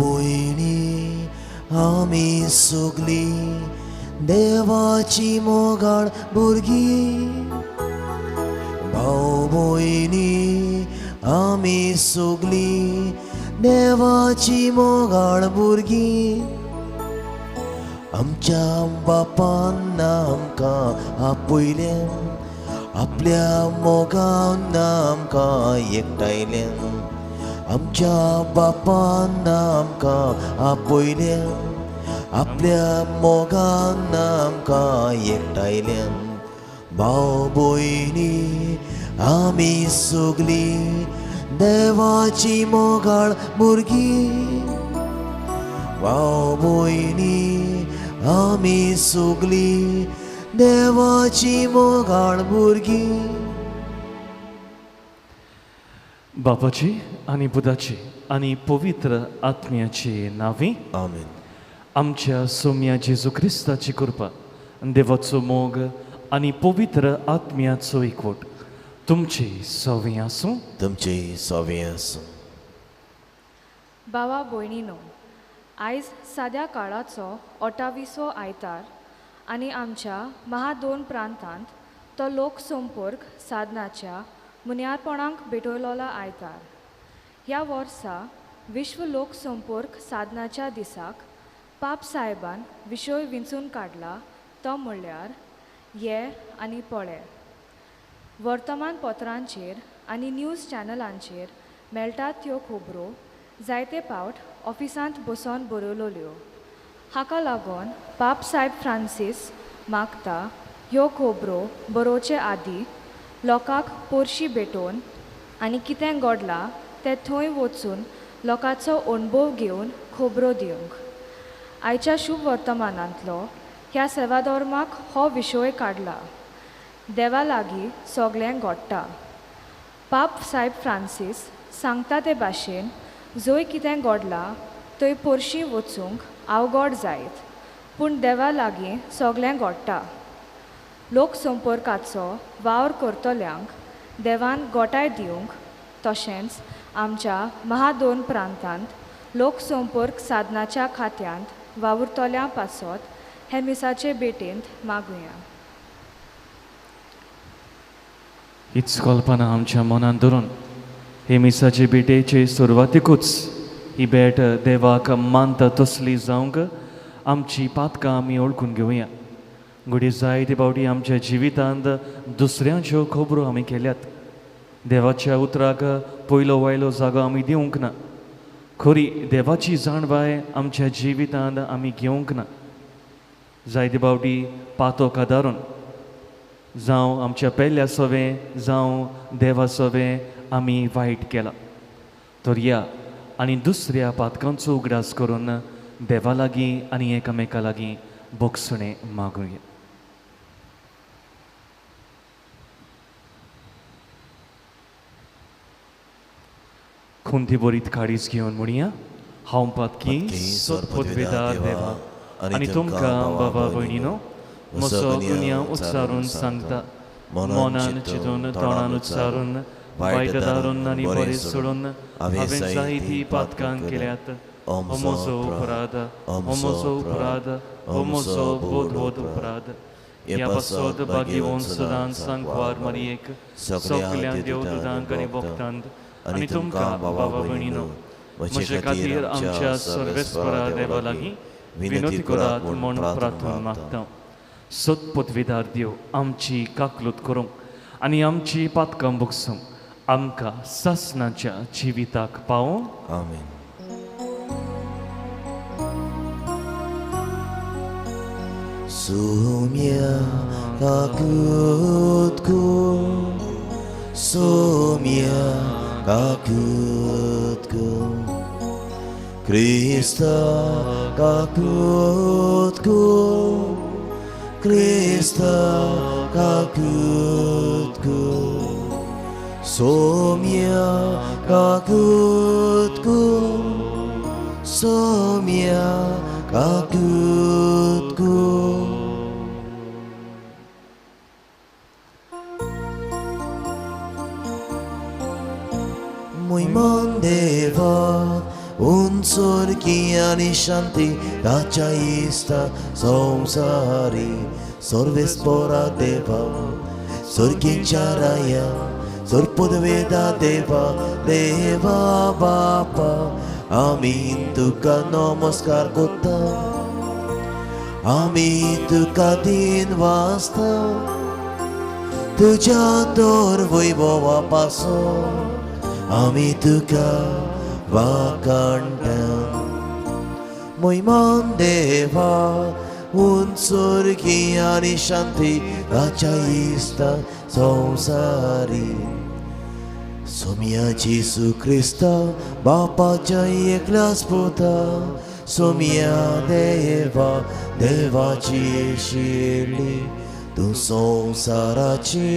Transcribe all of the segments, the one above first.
भयणी आमी सगलीं देवाची मोगाळ भुरगीं. भाव भयणी आमी सगलीं देवाची मोगाळ भुरगीं. आमच्या बापान आमकां आपयलें, आपल्या मोगान आमकां एकठांयलें. आमच्या बापान आमकां आपयलें, आपल्या मोगान आमकां एकठांयलें. भाव भयणी आमी सगलीं देवाची मोगाळ भुरगीं. भाव भयणी आमी सगलीं देवाची मोगाळ भुरगीं. बापाची आनी पुताची आनी पवित्र आत्म्याची नांवी आमेन. आमच्या सोम्या जेजू क्रिस्ताची कृपा, देवाचो मोग आनी पवित्र आत्म्याचो एकवट तुमची सवी आसूं. तुमची सवी आसूं. भावा भयणीनो, आयज साद्या काळाचो 28वो आयतार आनी आमच्या महादोन प्रांतांत तो लोकसंपर्क साधनाच्या मुन्यारपणाक भेटयलोलो आयतार. ह्या वर्सा विश्व लोकसंपर्क साधनाच्या दिसाक पाप साहेबान विशय विंचून काडला तो म्हणल्यार ये आनी पळे. वर्तमानपत्रांचेर आनी न्यूज चॅनलांचेर मेळटात त्यो खबरो जायते पावट ऑफिसांत बसोन बरयल्यो. हाका लागून पाप साहेब फ्रांसीस मागता ह्यो खबरो बरोवचे आदीं लोकांक पोरशी भेटोवन आनी कितें घडलां तें थंय वचून लोकांचो अणभव घेवन खबरो दिवंक. आयच्या शुभ वर्तमानांतलो ह्या सेवाधर्माक हो विशय काडला, देवा लागीं सगळें घडटा. पाप साहेब फ्रांसीस सांगता ते भाशेन जंय कितें घडलां थंय पोरशी वचूंक अवघड जायत, पूण देवा लागीं सगळें घडटा. लोकसंपर्काचो वावर करतल्यांक देवान गोठाय दिवंक, तशेंच आमच्या महादोन प्रांतांत लोकसंपर्क साधनाच्या खात्यांत वावुरतल्यां पासत हे मिसाचे भेटेंत मागुया. हीच कल्पना आमच्या मनांत धरून हे मिसाचे भेटेचे सुरवातीकूच ही भेट देवाक मानता तसली जावंक आमची पातकां आमी वळखून घेवया. घडये जायते फावटी आमच्या जिवितांत दुसऱ्यांच्यो खबरो आमी केल्यात, देवाच्या उतराक पयलो वयलो जागो आमी दिवंक ना, खरी देवाची जाणवाय आमच्या जिवितांत आमी घेवंक ना. जायते फावटी पातोक आदारून जावं आमच्या पेल्या सवें जावं देवा सवें आमी वायट केलां, तर ह्या आनी दुसऱ्या पातकांचो उगडास करून देवा लागीं आनी एकामेका लागीं भोगसणें मागुया. खुंती बरीत काळीज घेवन म्हणया, हांव पातकी सत्पदवेदार देवा आनी तुमकां बाबा भयणीनो म्हजो गुन्यांव उच्चारून सांगता, मनान चिंतून तोंडान उच्चारून वायट दारून आनी बरें सोडून हांवें जायतीं पातकां केल्यात. म्हजो अपराध, म्हजो अपराध, म्हजो बोध अपराध. ह्या पासत भाग्यवंत सदांच सांकवार मारयेक सगल्या देवदूतांक आनी भक्तांक आनी तुमकां बाबा भयणीनो म्हजे खातीर आमच्या सर्वेस्परा देवा लागीं विनवती करात म्हूण प्रार्थना मागता. सत्पदवेदार देव आमची काकलूत करूंक आनी आमची पातकां भोगसूंक आमकां सासणाच्या जिविताक पावोवं. आमेन. Sumia kakutku, sumia kakutku, Krista kakutku, Krista kakutku, Sumia kakutku, Sumia kakutku. Muy mandeva unso स्वर्गी आनी शांती ताच्या इश्टा संवसारी सर्वेस्पोरा देवा स्वर्गीच्या राया सोरपदवेदा देवा देवा बापा आमी तुका नमस्कार करता आमी तुका दिन वाचता तुज्या तर वैभवा पासून आमी तुका वाकाणटा मोहिमान देवा उंच स्वर्गी आनी शांती ताच्या इश्टा संवसारी सोम्या जेसू क्रिस्ता बापाच्या एकल्याच पुता सोम्या देवा देवाची आशिल्ली तूं संवसाराची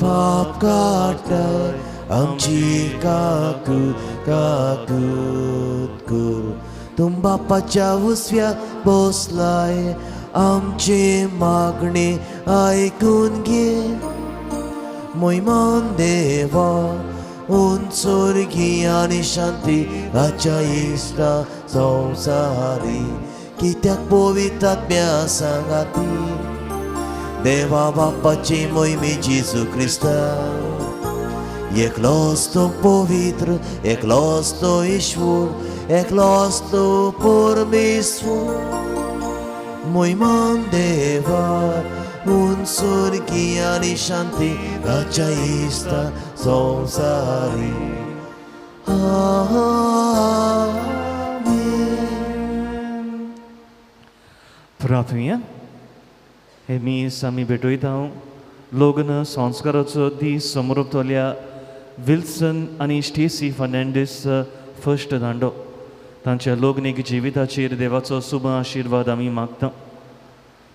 पाप काडटाय आमची काकूत काकूत कर तूं बापाच्या उजव्या बसलाय आमची मागणी आयकून घे मोहिमान देवा उंच स्वर्गी आनी शांती ताच्या इश्टा संवसारी कित्याक पवित्र आत्म्या सांगाती देवा बापाची मोहिमे जेजू क्रिस्ता एकलोच तो पवित्र एकलोच तो ईश्वर एकलोच तो परमेश्वर मोहिमान देवा उंच स्वर्गी आनी शांती ताच्या इश्टा संवसारी आमेन. प्रार्थुया. हे मीस आमी भेटयता लग्न संस्काराचो दीस समोरतल्या विल्सन आनी स्टेसी फर्नांडीस फर्स्ट दांडो तांच्या लग्नीक जिविताचेर देवाचो शुभ आशिर्वाद आमी मागता.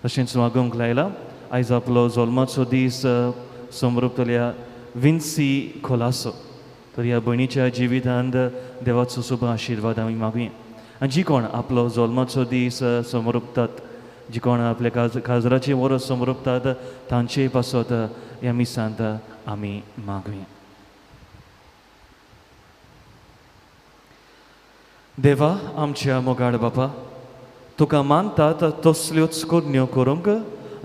तशेंच मागूंक लायला आयज आपलो जल्माचो दीस समोरतल्या विन्सी खोलासो तर ह्या भयणीच्या जिवितांत देवाचो शुभ आशिर्वाद आमी मागुया. आनी जी कोण आपलो जल्माचो दीस समोरपतात जी कोण आपल्या काजराचें वरस समोरपतात तांचे पासत ह्या मिसांत आमी मागुया. देवा आमच्या मोगाळ बापा तुका मानतात तसल्योच करण्यो करूंक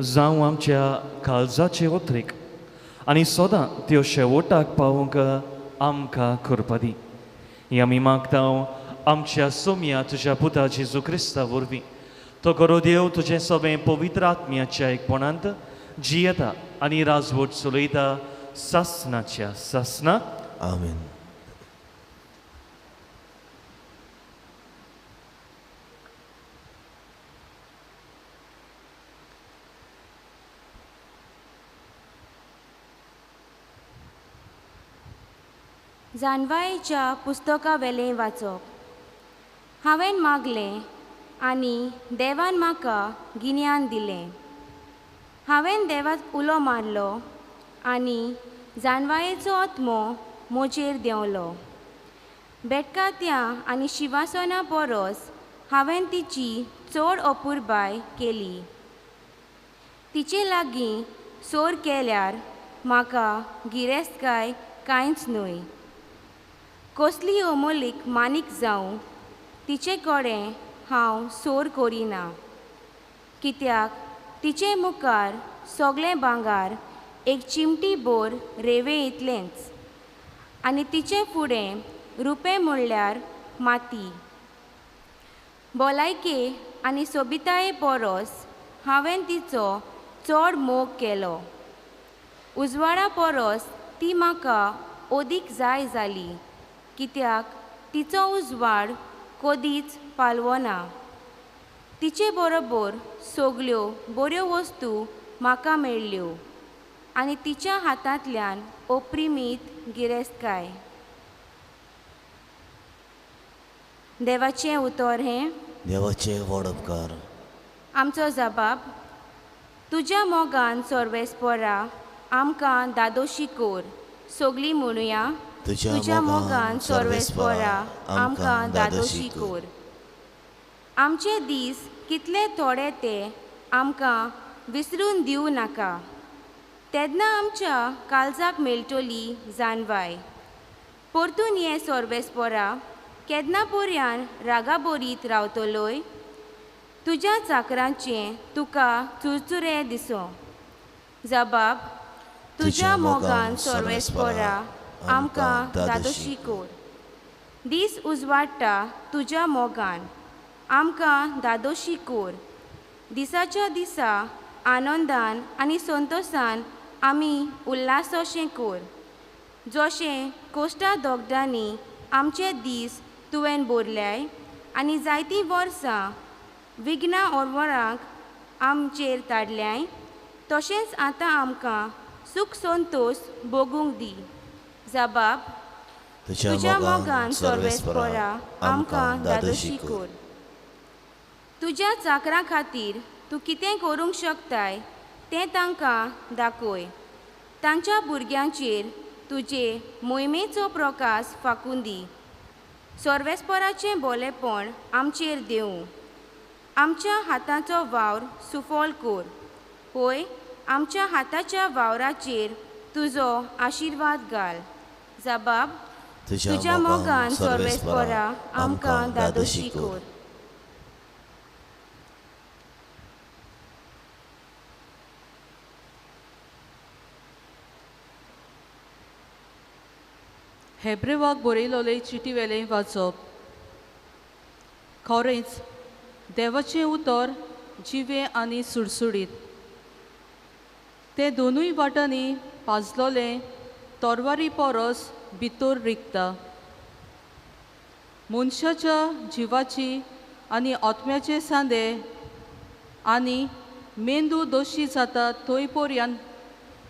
जावं आमच्या काळजाचे ओत्रेक आनी सदां त्यो शेवटाक पावूंक आमकां करपा दी. ही आमी मागता आमच्या सोम्या तुज्या पुता जेजू क्रिस्ता वरवीं. तो करो देव तुजें सगळें पवित्र आत्म्याच्या एकपणांत जियेता आनी राजवट चलयता सासनाच्या सासना. आमेन. जानवायेच्या पुस्तका वेलें वाचप. हांवें मागलें आनी देवान म्हाका गिन्यान दिलें. हांवें देवाक उलो मारलो आनी जानवायेचो आत्मो म्हजेर देंवलो. बेटकात्या आनी शिवासना परस हांवें तिची चड अपुरबाय केली. तिचे लागीं सोर केल्यार म्हाका गिरेस्तकाय कांयच न्हय. कसली अमोलीक मानीक जावं तिचे कडेन हांव सोर करिना, कित्याक तिचे मुखार सगळें भांगर एक चिमटी बोर रेंवे इतलेंच आनी तिचे फुडें रुपें म्हणल्यार माती. भलायके आनी सोबिताये परस हांवें तिचो चड मोग केलो. उजवाडा परस ती म्हाका अदीक जाय जाली, कित्याक तिचो उजवाड कदीच पालवना. तिचे बरोबर सगल्यो बऱ्यो वस्तू म्हाका मेळ्ळ्यो आनी तिच्या हातांतल्यान अप्रिमीत गिरेस्तकाय. देवाचें उतर हें. देवाचें व्हड उपकार. आमचो जबाब. तुज्या मोगान सर्वेस्परा आमकां दादोशी कोर. सगलीं म्हणुया. तुज्या मोगान सर्वेस्परा आमकां दादोशी कोर. आमचे दीस कितले थोडे ते आमकां विसरून दिवं नाका. तेन्ना आमच्या काळजाक मेळटली जानवाय. परतून ये सर्वेस्परा, केन्ना पर्यान रागाबोरीत रावतलोय? तुज्या चाकरांचें तुका चुरचुरे दिसो. जबाब तुज्या मोगान सर्वेस्परा आमकां दादोशी कोर. दीस उजवाडटा तुज्या मोगान आमकां दादोशी कोर. दिसाच्या दिसा आनंदान आनी संतोसान आमी उल्हासोशें कोर. जशें कोश्टा दोगदांनी आमचे दीस तुवें भरल्याय आनी जायतीं वर्सां विघ्नां ओरवरांक आमचेर ताडल्याय तशेंच आतां आमकां सूख संतोश भोगूंक दी. जबाब तुज्या मोगान सर्वेस्परा आमकां दादोशी कोर. तुज्या चाकरां खातीर तूं कितें करूंक शकताय तें तांकां दाखय. तांच्या भुरग्यांचेर तुजे मोहिमेचो प्रकाश फाकून दी. सर्वेस्पराचें बोलेपण आमचेर देवूं. आमच्या हाताचो वावर सुफल कोर. होय आमच्या हाताच्या वावराचेर तुजो आशिर्वाद घाल. जबाब तुज्या मोगान सर्वेस्परा आमकां दादोशी कोर. हेब्रेवाक बरयलोले चिटी वेलें वाचप. खरेंच देवाचें उतर जिवें आनी सुडसुडीत, तें दोनूय वाटांनी पाजलोलें तरवारी परस भितर रिगता. मनशाच्या जिवाची आनी आत्म्याचे सांदे आनी मेंदू दोशी जाता थंय पर्यंत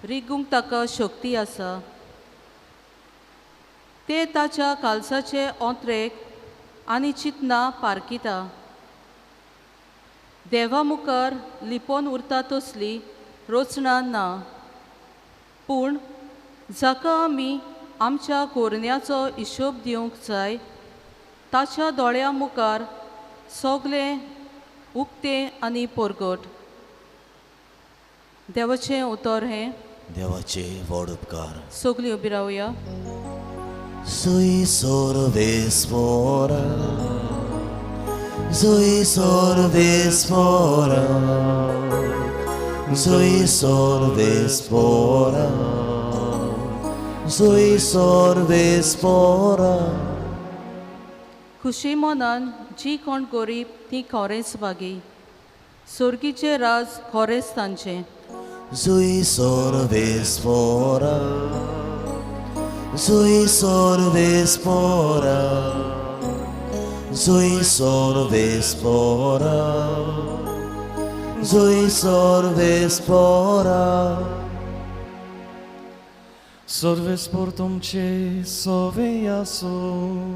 रिगूंक ताका शक्ती आसा. ते ताच्या कालसाचे ओंत्रेक आनी चिंतना पारखिता. देवा मुखार लिपोन उरता तसली रचना ना, पूण जाका आमी आमच्या कोरण्याचो हिशोब दिवंक जाय ताच्या दोळ्यां मुखार सगळें उक्तें आनी परगट. देवाचें उतर हें. देवाचे व्हड उपकार. सगळीं उबी रावया. Sui sorvespora, sui sorvespora, sui sorvespora, sui sorvespora. खुशी मनान जी कोण गरीब ती खरेंच भागी, सोर्गीचें राज खरेंच तांचें. Sui sorvespora, sui sorvespora, sui sorvespora, sui sorvespora. Sorvespor तुमचे सोवे आसो,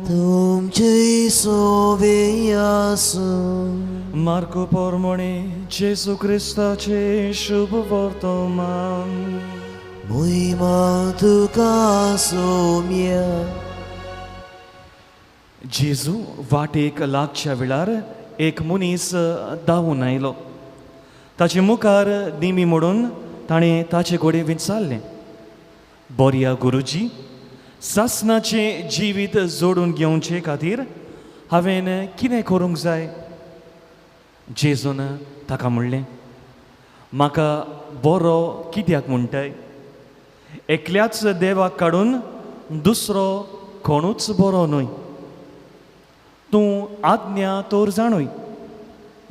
तुमचे सोवे आसो. मार्को पोरमोणे जेजू क्रिस्ताचे शुभ वर्तमान. मोहिमा तुका सोम्या. जेजू वाटेक लागच्या वेळार एक मनीस धांवून आयलो. ताचे मुखार दिमी मोडून ताणें ताचे कडेन विचारलें, बऱ्या गुरुजी, सासनाचें जिवीत जोडून घेवचे खातीर हांवें कितें करूंक जाय? जेजून ताका म्हणलें, म्हाका बरो कित्याक म्हणटाय? एकल्याच देवाक काडून दुसरो कोणूच बरो न्हय. तूं आज्ञा तर जाणूय,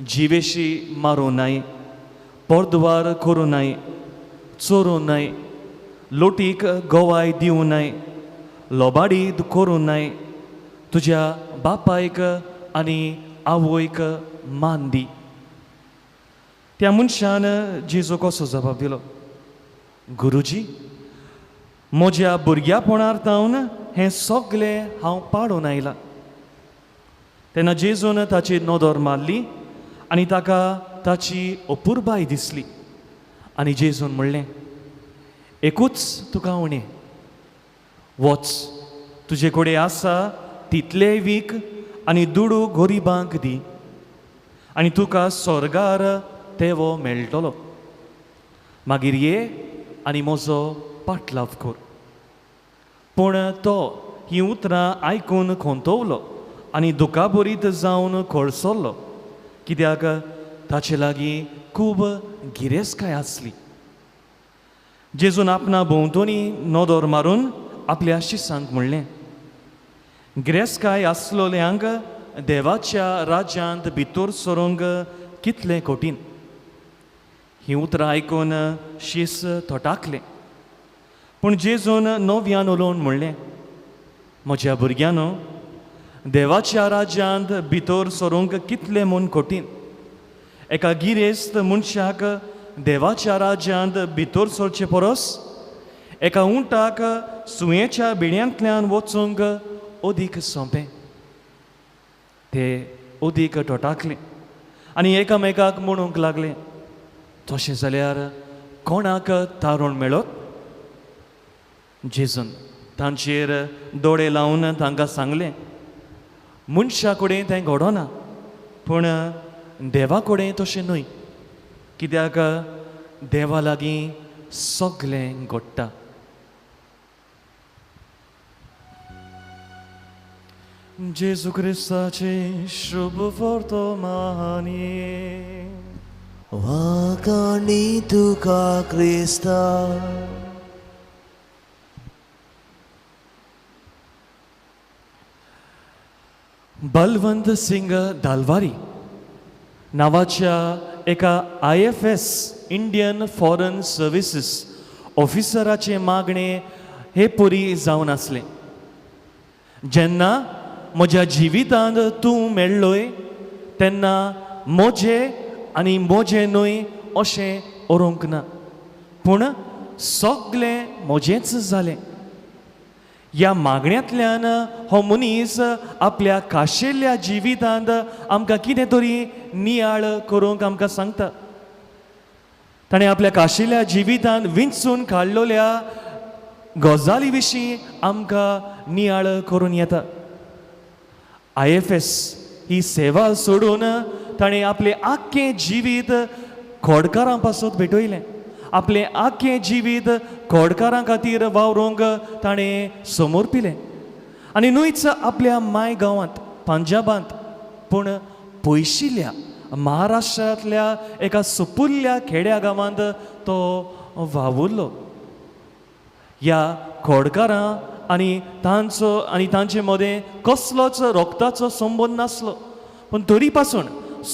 जिवेशी मारूं नाय, परद्वार करूं नाय, चोरूं नाय, लोटीक गवाय दिवं नाय, लोबाडी करूं नाय, तुज्या बापायक आनी आवयक मान दी. त्या मनशान जेजू कसो जबाब दिलो, गुरुजी, म्हज्या भुरग्यापणार तावन हें सगळें हांव पाडून आयलां. तेन्ना जेजून ताची नदर मारली आनी ताका ताची अपुरबाय दिसली आनी जेजून म्हणलें, एकूच तुका उणें, वच तुजे कडेन आसा तितलेय वीक आनी दुडू गरिबांक दी आनी तुका स्वर्गार तेवो मेळटलो. मागीर ये आनी म्हजो पाटलाव कर. पूण तो हीं उतरां आयकून खोंतवलो आनी दुखाबरीत जावन खळसरलो, कित्याक ताचे लागीं खूब गिरेस्तकाय आसली. जेजून आपणा भोंवतणी नदर मारून आपल्या शिसांक म्हणलें, गिरेस्तकाय आसलोल्यांक देवाच्या राज्यांत भितर सरूंक कितलें कठीण. हीं उतरां आयकून शीस थटाकलें. पूण जेजून नव्यान उलोवन म्हणलें, म्हज्या भुरग्यांनो, देवाच्या राज्यांत भितर सरूंक कितलें म्हूण कठीण. एका गिरेस्त मनशाक देवाच्या राज्यांत भितर सरचे परस एका उंटाक सुयेच्या बिण्यांतल्यान वचूंक अदीक सोंपें. ते अदीक टोटाकले आनी एकामेकाक म्हणूंक लागले, तशें जाल्यार कोणाक तारण मेळत? जेजून तांचेर दोळे लावन तांकां सांगलें, मनशा कडेन तें घडना, पूण देवा कडेन तशें न्हय, कित्याक देवा लागीं सगळें घडटा. जेजू क्रिस्ताचे शुभ वर्तमानी. वाखाणी तुका क्रिस्ता. बलवंत सिंग दालवारी नांवाच्या एका IFS Indian foreign services ऑफिसराचें मागणें हे परी जावन आसलें, जेन्ना म्हज्या जिवितांत तूं मेळ्ळोय तेन्ना म्हजें आनी म्हजें न्हय अशें उरूंक ना, पूण सगळें म्हजेंच जालें. ह्या मागण्यांतल्यान हो मनीस आपल्या खाशेल्या जिवितांत आमकां कितें तरी नियाळ करूंक आमकां सांगता. ताणें आपल्या खाशेल्या जिवितांत विंचून काडलेल्या गजाली विशीं आमकां नियाळ करून येता. IFS ही सेवा सोडून ताणें आपलें आख्खें जिवीत खोडकारां पासत भेटयलें. आपलें आख्खें जिवीत खोडकारां खातीर वावरूंक ताणें समर्पिलें. आनी न्हयच आपल्या माय गांवांत पंजाबांत, पूण पयशिल्ल्या महाराष्ट्रांतल्या एका सुपुल्ल्या खेड्या गांवांत तो वावुरलो. ह्या खोडकारां आनी तांचो आनी तांचे मदें कसलोच रोगताचो संबंद नासलो, पूण तरी पासून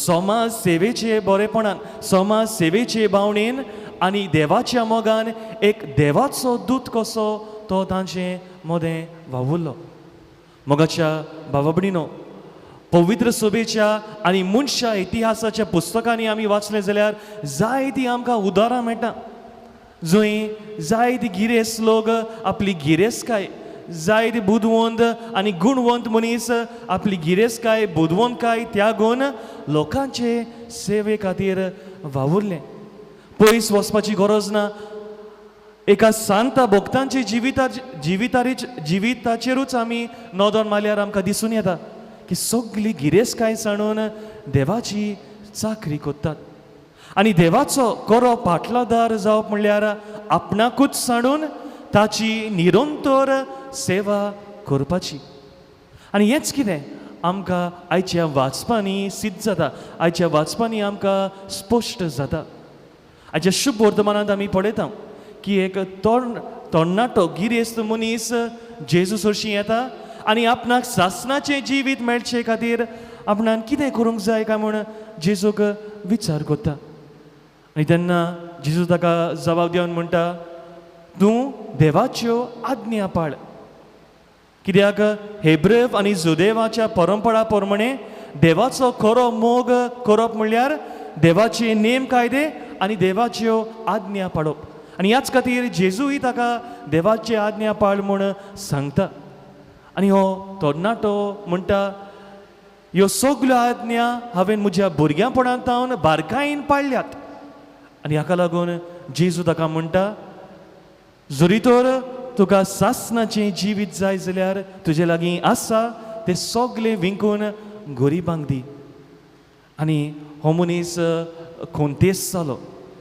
समाज सेवेचे बरेपणान, समाज सेवेचे भावनेन आनी देवाच्या मोगान एक देवाचो दूत कसो तो तांचे मदें वावुरलो. मोगाच्या भावा भयणीनो, पवित्र सभेच्या आनी मनशा इतिहासाच्या पुस्तकांनी आमी वाचलें जाल्यार जायतीं आमकां उदाहरणां मेळटा, जंय जायती गिरेस्त लोक आपली गिरेस्तकाय, जायती बुदवंत आनी गुणवंत मनीस आपली गिरेस्तकाय बुदवंतकाय त्यागून लोकांचे सेवे खातीर वावुरले. पयस वचपाची गरज ना, एका सांता भक्तांचे जिविताचेरूच आमी नदर मारल्यार आमकां दिसून येता की सगळी गिरेस्तकाय सांडून देवाची चाकरी करतात. आनी देवाचो खरो पाटलादार जावप म्हणल्यार आपणाकूच सांडून ताची निरंतर सेवा करपाची. आनी हेंच कितें आमकां आयच्या वाचपांनी सिद्ध जाता, आयच्या वाचपांनी आमकां स्पश्ट जाता. आयच्या शुभ वर्तमानांत आमी पळयता की एक तरणाटो गिरेस्त मनीस जेजू सरशीं येता आनी आपणाक सासणाचें जिवीत मेळचे खातीर आपणान कितें करूंक जाय काय म्हूण जेजूक विचार करता. आनी तेन्ना जेजू ताका जबाब दिवन म्हणटा, तूं देवाच्यो आज्ञा पाळ, कित्याक हेब्रेव आनी जुदेवाच्या परंपरा प्रमाणे देवाचो खरो मोग करप म्हणल्यार देवाचे नेम कायदे आनी देवाच्यो आज्ञा पाळप. आनी ह्याच खातीर जेजूय ताका देवाचे आज्ञा पाळ म्हूण सांगता. आनी हो तरणाटो म्हणटा, ह्यो सगल्यो आज्ञा हांवें म्हज्या भुरग्यांपणांत सावन बारकायेन पाळल्यात. आनी हाका लागून जेजू ताका म्हणटा, जरी तर तुका सासणाचें जिवीत जाय जाल्यार तुजे लागीं आसा तें सगळें विंकून गरिबांक दी. आनी हो मनीस कोंतेस जालो,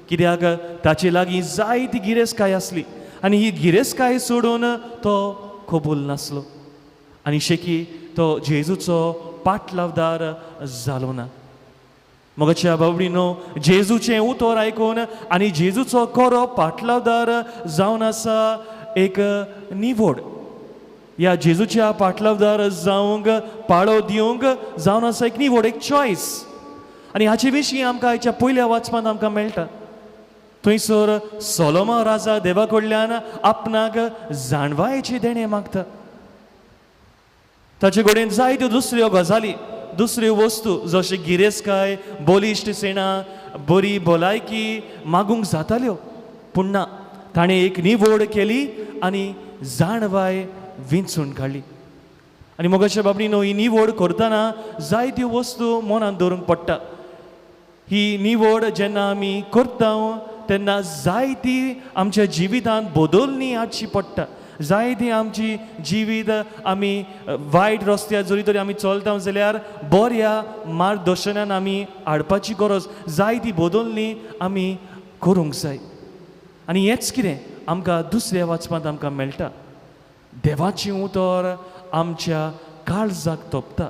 कित्याक ताचे लागीं जायती गिरेस्तकाय आसली आनी ही गिरेस्तकाय सोडून तो कबूल नासलो. आनी शेकी तो जेजूचो पाटलावदार जालो ना. मोगाच्या बाबडीनो, जेजूचें उतर आयकून आनी जेजूचो खरो पाटलावदार जावन आसा एक निवड. ह्या जेजूच्या पाटलावदार जावंक पाळो दिवंक जावन आसा एक निवड, एक चॉयस. आनी हाचे विशीं आमकां आयच्या पयल्या वाचपांत आमकां मेळटा. थंयसर सोलोमा राजा देवा कडल्यान आपणाक जाणवायेचें देणें मागता. ताचे कडेन जायत्यो दुसऱ्यो गजाली, दुसऱ्यो वस्तू जशें गिरेस्तकाय, बलिश्ट सेना, बरी भलायकी मागूंक जाताल्यो, पूण ना, ताणें एक निवड केली आनी जाणवाय विंचून काडली. आनी मोगाच्या बाबडीनो, ही निवड करतना जायत्यो वस्तू मनांत दवरूंक पडटा. ही निवड जेन्ना आमी करता तेन्ना जायती आमच्या जिवितांत बदलणी हाडची पडटा. जायती आमची जिवीत आमी वायट रस्त्यार जरी तरी आमी चलता जाल्यार बऱ्या मार्गदर्शनान आमी हाडपाची गरज, जायती बदलणी आमी करूंक जाय. आनी हेंच कितें आमकां दुसऱ्या वाचपांत आमकां मेळटा. देवाचें उतर आमच्या काळजाक तोपता.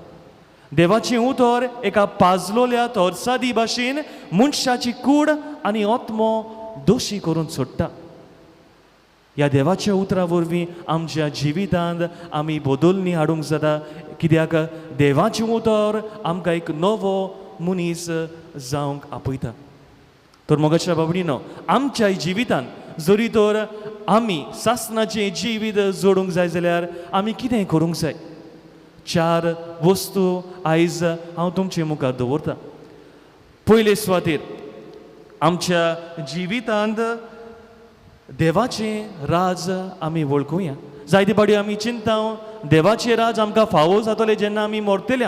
देवाचें उतर एका पाजलोल्या तरसादी भाशेन मनशाची कूड आनी आत्मो दोशी करून सोडटा. ह्या देवाच्या उतरा वरवीं आमच्या जिवितांत आमी बदलणी हाडूंक जाता, कित्याक देवाचें उतर आमकां एक नवो मनीस जावंक आपयता. तर मोगाच्या बाबडीनो, आमच्या जिवितांत जरी तर आमी सासणाचें जिवीत जोडूंक जाय जाल्यार आमी कितें करूंक जाय? चार वस्तू आयज हांव तुमचे मुखार दवरतां. पयले सुवातेर आमच्या जिवितांत देवाचें राज आमी वळखुया. जायते फावटी आमी चिंता देवाचें राज आमकां फावो जातलें जेन्ना आमी मरतले,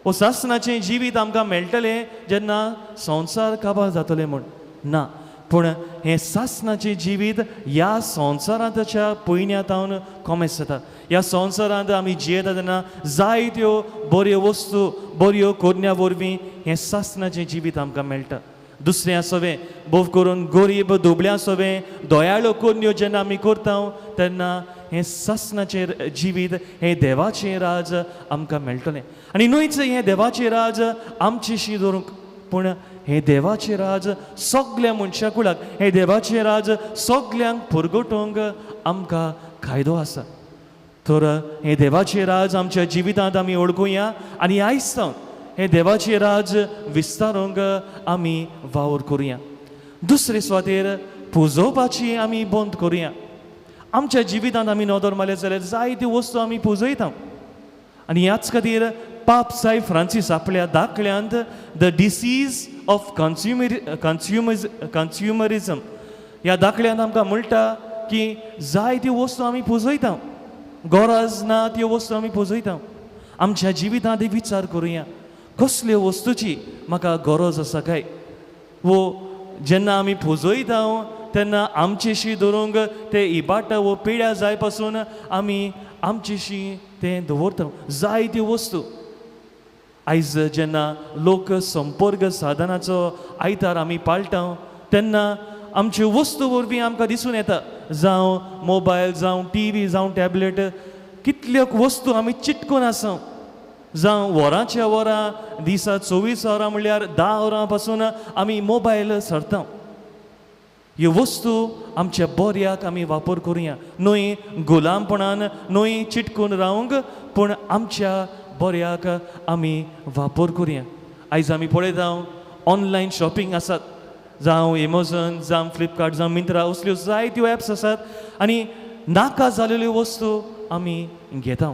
वो सासणाचें जिवीत आमकां मेळटलें जेन्ना संवसार काबार जातलें म्हूण. ना, पूण हें सासणाचें जिवीत ह्या संवसारांतच्या पयन्यांत कोमेस जाता. ह्या संवसारांत आमी जियेता तेन्ना जायत्यो बऱ्यो वस्तू, बऱ्यो करण्या वरवीं हें सासणाचें जिवीत आमकां मेळटा. दुसरें सवें भोव करून गरीब दुबळ्यां सवें दयाळो करण्यो जेन्ना आमी करता तेन्ना हें सासणाचें जिवीत, हें देवाचें राज आमकां मेळटलें. आनी न्हयच हें देवाचें राज आमचेशी दवरूंक, पूण हें देवाचें राज सगल्या मनशा कुळाक, हें देवाचें राज सगल्यांक पुरगोटोवंक आमकां कायदो आसा. तर हें देवाचें राज आमच्या जिवितांत आमी वळखुया आनी आयज सावन हें देवाचें राज विस्तारूंक आमी वावर करुया. दुसरे सुवातेर पुजोवपाची आमी बंद करुया. आमच्या जिवितांत आमी नदर मारले जाल्यार जायत्यो वस्तू आमी पुजयता. आनी ह्याच खातीर पाप सायब फ्रांसीस आपल्या दाखल्यांत the disease of consumerism ह्या दाखल्यांत आमकां म्हणटा की जायत्यो वस्तू आमी पुजयता, गरज ना त्यो वस्तू आमी पुजयता. आमच्या जिवितांत एक विचार करुया, कसल्यो वस्तूची म्हाका गरज आसा काय? वो जेन्ना आमी पुजयता तेन्ना आमचेशी धरूंक ते इबाडटा वो पिड्या जाय पासून आमी आमचेशी तें दवरता. जायत्यो वस्तू आयज जेन्ना लोक संपर्क साधनाचो आयतार आमी पाळटा तेन्ना आमच्यो वस्तू वरवीं आमकां दिसून येता, जावं मोबायल, जावं टीव्ही, जावं टॅबलेट, कितल्यो वस्तू आमी चिटकून आसा. जावं वरांच्या वरां, दिसा 24 वरां म्हणल्यार 10 वरां पासून आमी मोबायल सरता. ह्यो वस्तू आमच्या बऱ्याक आमी वापर करुया, न्हय गुलामपणान, न्हय चिटकून रावंक, पूण आमच्या बऱ्याक आमी वापर करुया. आयज आमी पळयता ऑनलायन शॉपिंग आसात, जावं एमेझॉन, जावं फ्लिपकार्ट, जावं मिंत्रा, असल्यो जायत्यो एप्स आसात आनी नाका जालेल्यो वस्तू आमी घेता.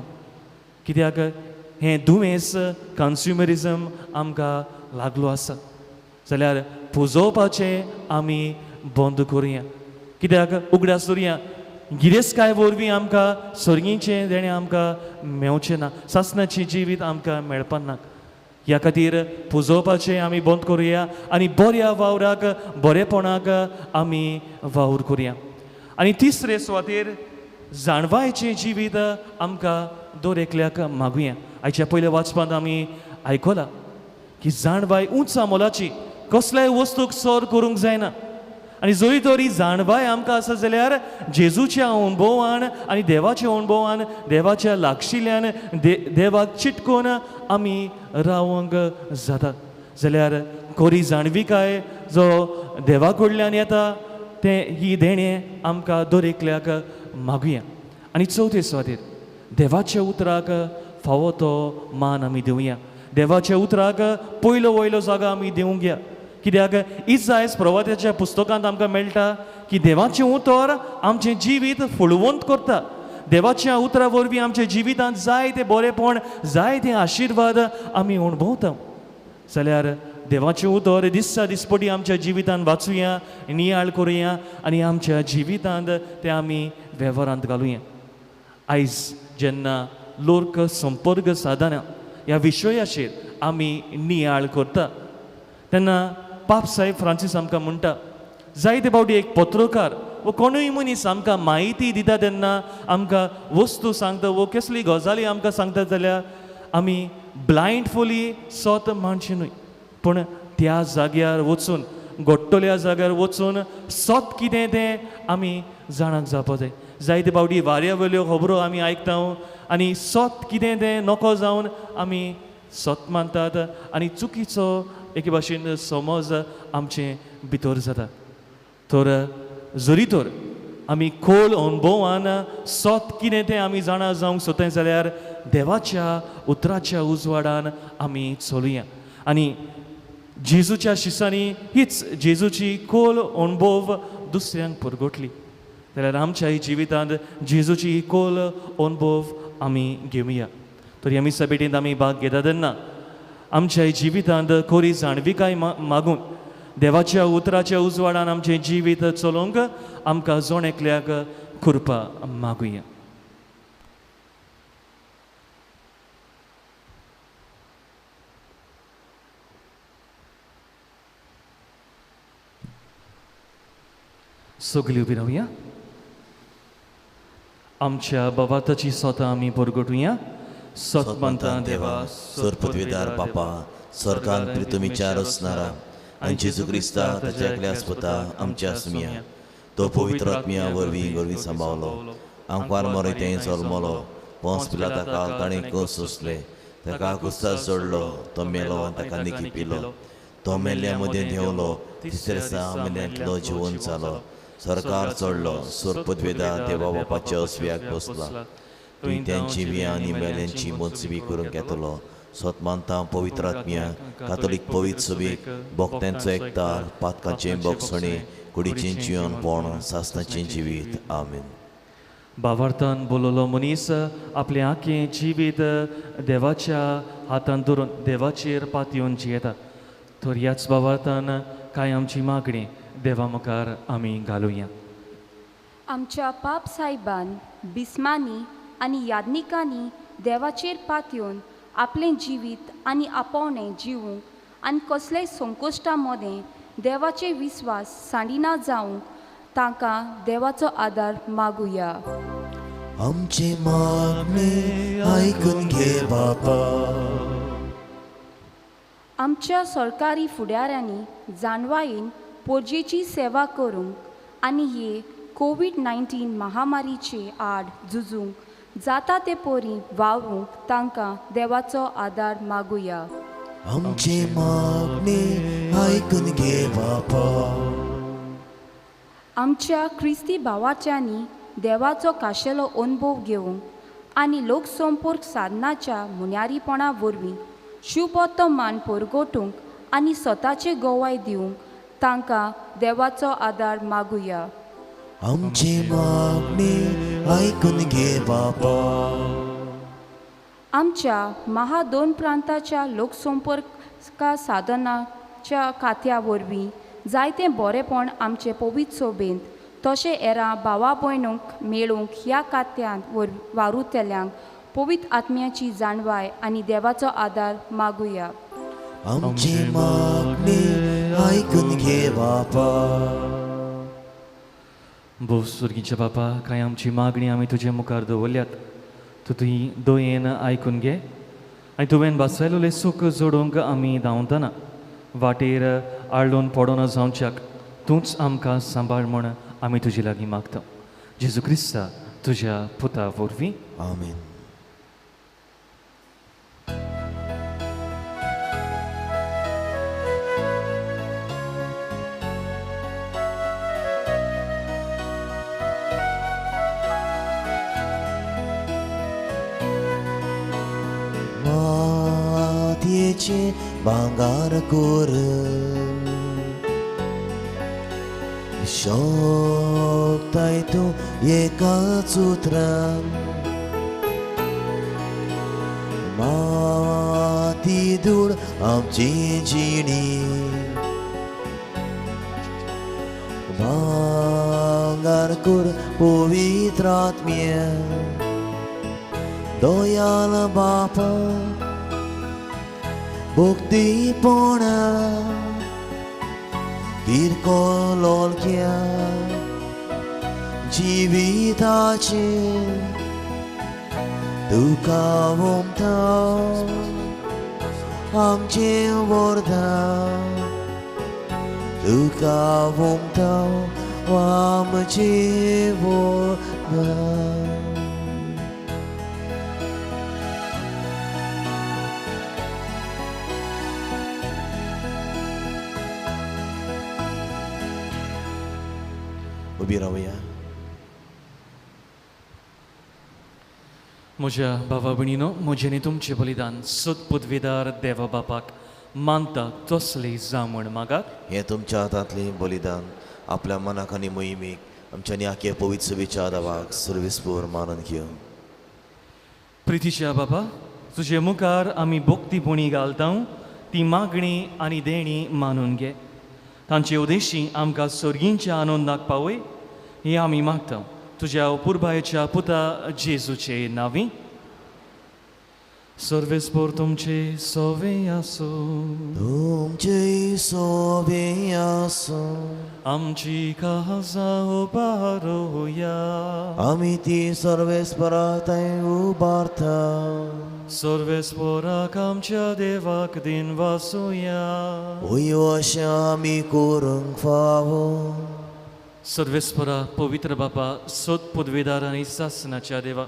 कित्याक हें दुयेंस कन्स्युमरिजम आमकां लागलो आसा. जाल्यार पुजोवपाचें आमी बंद करुया. कित्याक उगडास दवरुया, गिरेस्तकाय वरवीं आमकां सर्गीचें देणें आमकां मेवचें ना, सासणाचें जिवीत आमकां मेळपा ना. ह्या खातीर पुजोवपाचें आमी बंद करुया आनी बऱ्या वावराक, बरेपणाक आमी वावर करुया. आनी तिसरे सुवातेर जाणवायचें जिवीत आमकां दर एकल्याक मागुया. आयच्या पयल्या वाचपांत आमी आयकलां की जाणवाय उंचा मोलाची, कसल्याय वस्तूक सर करूंक जायना. आनी जरी तर ही जाणवाय आमकां आसा जाल्यार जेजूच्या अणभवान आनी देवाच्या अणभवान, देवाच्या लागशिल्ल्यान, देवाक चिटकून आमी रावंक जाता. जाल्यार कोरी जाणविकाय जो देवा कडल्यान येता तें ही देणें आमकां दर एकल्याक मागुया. आनी चवथे सुवातेर देवाच्या उतराक फावो तो मान आमी दिवया. देवाच्या उतराक पयलो वयलो जागो आमी दिवंक या. कित्याक इजायस प्रवात्याच्या पुस्तकांत आमकां मेळटा की देवाचें उतर आमचें जिवीत फुळवंत करता. देवाच्या उतरा वरवीं आमच्या जिवितांत जाय तें बरेपण, जाय तें आशिर्वाद आमी अणभवता. जाल्यार देवाचें उतर दिसा दिसपटी आमच्या जिवितांत वाचुया, नियाळ करुया आनी आमच्या जिवितांत तें आमी वेव्हारांत घालुया. आयज जेन्ना लोक संपर्क साधना ह्या विशयाचेर आमी नियाळ करता तेन्ना पाप साहेब फ्रांसीस आमकां म्हणटा, जायते फावटी एक पत्रकार वो कोणूय मनीस आमकां म्हायती दिता तेन्ना आमकां वस्तू सांगता वो कसली गजाली आमकां सांगता जाल्यार आमी ब्लायंडफुली सत मानचें न्हय, पूण त्या जाग्यार वचून, घडटल्या जाग्यार वचून सत कितें तें आमी जाणाक जावपा जाय. जायते फावटी वाऱ्या वयल्यो खबरो आमी आयकता आनी सत कितें तें नको जावन आमी सत मानतात आनी चुकीचो एके भाशेन समज आमचे भितर जाता. तर जरी तर आमी खोल अणभवान सत कितें तें आमी जाणा जावंक सोदताय जाल्यार देवाच्या उतराच्या उजवाडान आमी चलुया. आनी जेजूच्या शिसांनी हीच जेजूची खोल अणभव दुसऱ्यांक परगटली जाल्यार आमच्याय जिवितांत जेजूची ही खोल अणभव आमी घेवया. तर ह्या मिसा भेटींत आमी भाग घेता तेन्ना आमच्याय जिवितांत खोरी जाणविकाय मागून देवाच्या उतराच्या उजवाडान आमचें जिवीत चलोवंक आमकां जण एकल्याक कृपा मागुया. सगळीं उबी रावया. आमच्या बाबाताची स्वता आमी परगटुया. सत मानता देवा, सरपदवीदार बापा, सरकारान प्रितुमीच्या रचणारा आनी जेजू क्रिस्ता ताच्या एकल्या आस्पता आमच्या आसुया. तो पवित्र आत्म्या वरवीं वरवीं सांबावलो, आंकवार मरे तें जल्मलो, पोंस पिलाता काल ताणें कस सोंसले, ताका कुस्तार सोडलो, तो मेलो आनी ताका निकी पिलो, तो मेल्ल्या मदें देंवलो, तिसऱ्या दिसा मेल्यांतलो जिवन जालो, सरकार चडलो, सरपदवेदार देवा बापाच्या असव्याक बसला. तुवें त्यांची बी आनी मेल्यांची मनसुबी करूंक येतलो. सत मानता पवित्र आत्म्या, कातोलीक पवित्र सभेक, भक्तांचो एकतार, पातकांचें बोगसणें, कुडीचें जिवनपण, सासणाचें जिवीत. आमेन. बावार्थान बोललो मनीस आपलें आखें जिवीत देवाच्या हातान धरून देवाचेर पातयेवन जियेता. तर ह्याच बावार्थान कांय आमची मागणी देवा मुखार आमी घालुया. आमच्या पाप साहेबान, बिस्मांनी आनी याज्ञिकांनी देवाचेर पातयेवन आपलें जिवीत आनी आपोवणें जिवूंक आनी कसलेय संकश्टा मदें देवाचे विस्वास सांडिना जावंक तांकां देवाचो आदार मागुया. आमची मागणी आयकून घे बापा. आमच्या सरकारी फुडाऱ्यांनी जाणवायेन पोरजेची सेवा करूंक आनी हे कोवीड-19 महामारीचे आड झुजूंक जाता ते परी वावरूंक तांकां देवाचो आदार मागुया. आमची मागणी आयकून घे बापा. आमच्या क्रिस्ती भावाच्यांनी देवाचो खाशेलो अणभव घेवंक आनी लोकसंपर्क साधनाच्या मुन्यारीपणा वरवीं शुभोत्तमान परगटूंक आनी स्वताचे गवाय दिवंक तांकां देवाचो आदार मागुया. आमची मागणी आयकून घे बापा. आमच्या महा दोन प्रांताच्या लोकसंपर्क साधनाच्या खात्या वरवीं जायतें बरेपण आमचे पवित्र सोबेंत तशें हेरां भावा भयणूंक मेळूंक ह्या खात्यांत वावुरतल्यांक पवित्र आत्म्याची जाणवाय आनी देवाचो आदार मागुया. आमची मागणी आयकून घे बापा. भोव सुर्गीच्या बापा, कांय आमची मागणी आमी तुजे मुखार दवरल्यात, तूं तुजी दयेन आयकून घे आनी तुवें वाचयलें सूख जोडूंक आमी धांवतना वाटेर आळून पडोना जावच्याक तूंच आमकां सांबाळ म्हूण आमी तुजे लागीं मागता. जेजू क्रिस्ता तुज्या पुता वरवीं. आमेन. मातयेचें भांगर करून शकताय तूं एकाच उतरान माती धूळ आमची जिणी भांगर कर पवित्र आत्म्या दयाल बापा भक्तीपणा किरकोलोलक्या जिविताचे तुका ओंपता आमचें वरदान तुका ओंपता आमचें वरदान. उबी रावया. म्हज्या भावा भयणीनो, म्हजें आनी तुमचें बलिदान सत पदवीदार देवा बापाक मानता तसली जावं म्हूण मागात. हें तुमच्या हातांतलें बलिदान आपल्या मनाक आनी मोहिमेक आमच्या आनी आख्या पवित्र सभेच्या देवाक सर्वेस्पोर मानून घेवं. प्रितीच्या बाबा, तुजे मुखार आमी भक्तीपणी घालता ती मागणी आनी देणी मानून घे. तांचे उदेशी आमकां सर्गींच्या आनंदाक पावय हें आमी मागता तुज्या अपुरबायेच्या पुता जेजूचे नांवी. सर्वेस्पोर तुमचे सोवे आसूं. तुमचे सोवे आसूं. आमची काळजां उबारोया. आमी ती सर्वेस्परा थंय उबारता. सर्वेस्पोराक आमच्या देवाक दिन वासुया. वयो अशें आमी करूंक फावो. सर्वेस्परा पवित्र बापा, सत पदवेदार आनी सासनाच्या देवा,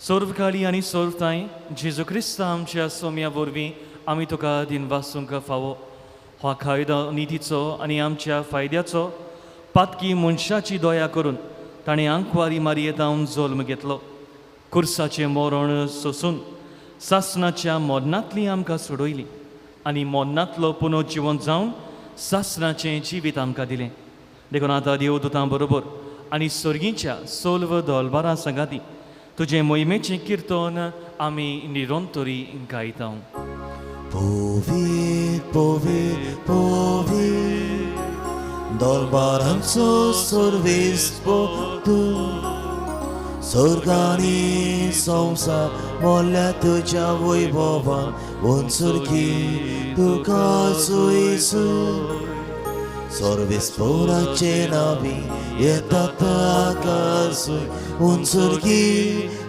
सर्वकाळी आनी सर्वताय जेजू क्रिस्ता आमच्या सोम्या वरवीं आमी तुका दिन वासूंक फावो. हो कायदो नितीचो आनी आमच्या फायद्याचो पातकी मनशाची दया करून ताणें आंकवारी मारयेतावन जल्म घेतलो. कुर्साचें मरण सोसून सासनाच्या मरणांतली आमकां सोडयली आनी मरणांतलो पुनर्जिवन जावन सासनाचें जिवीत आमकां दिलें. देखून आतां देवदूतां बरोबर आनी सर्गीच्या सोल्व दोलबारां सांगाती तुजें मोहिमेचें किर्तन आमी निरंतरी गायता. पवित्र पवित्र पवित्र दरबारांचो सर्वेस्पोर तूं स्वर्गानी संवसार मोल्या तुज्या वैभवान वनसुरकी तुका सुयसूर सर्वेस्पोराचे नावी येता आकासूय उंचुरकी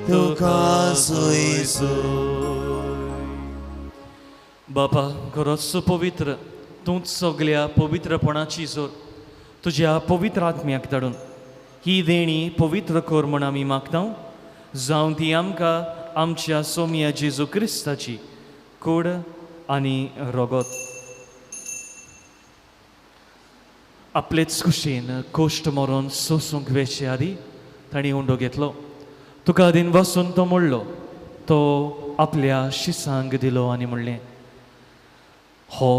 तुका सुयसूर. बापा खरोच पवित्र तूंच सगल्या पवित्रपणाची जोर तुज्या पवित्र आत्म्याक धाडून ही देणी पवित्र कर म्हूण आमी मागता, जावं ती आमकां आमच्या सोम्या जेजू क्रिस्ताची कूड आनी रगत. आपलेच कुशीन कोश्ट मरोन सोसूंक वेचे आदी तांणी उंडो घेतलो. तुका दिन वसून तो मोडलो, तो आपल्या शिसांक दिलो आनी म्हणलें, हो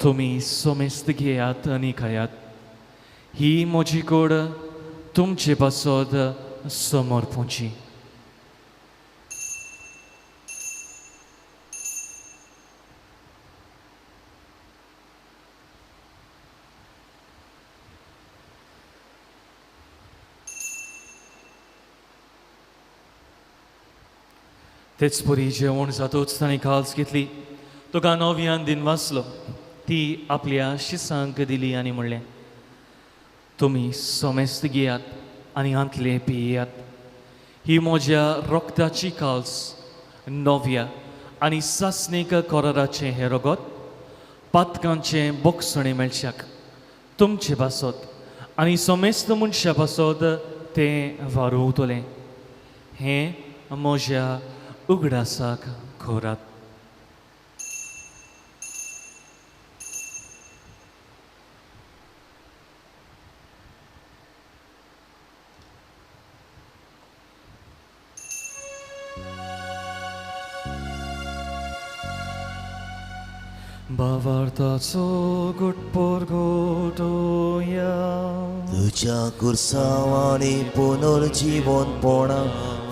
तुमी सोमेस्त घेयात आनी खायात, ही म्हजी कूड तुमचे पासत समर्पूची. तेच परी जेवण जातूच ताणें काल्स घेतली, तुका नव्यान दिन वाचलो, ती आपल्या शिसांक दिली आनी म्हणलें, तुमी सोमेस्त घेयात आनी हांतले पियात, ही म्हज्या रक्ताची काल्स नव्या आनी सासणीक कराराचें हें रगत पातकांचें बोगसणें मेळच्याक तुमचे पासत आनी समेस्त मनशा पासत तें वारोवतलें. हें म्हज्या उगडासाक करात. भावार्थाचो गुटपोर गोटोया तुज्या कुर्सांवांनी पुनर्जिवनपणा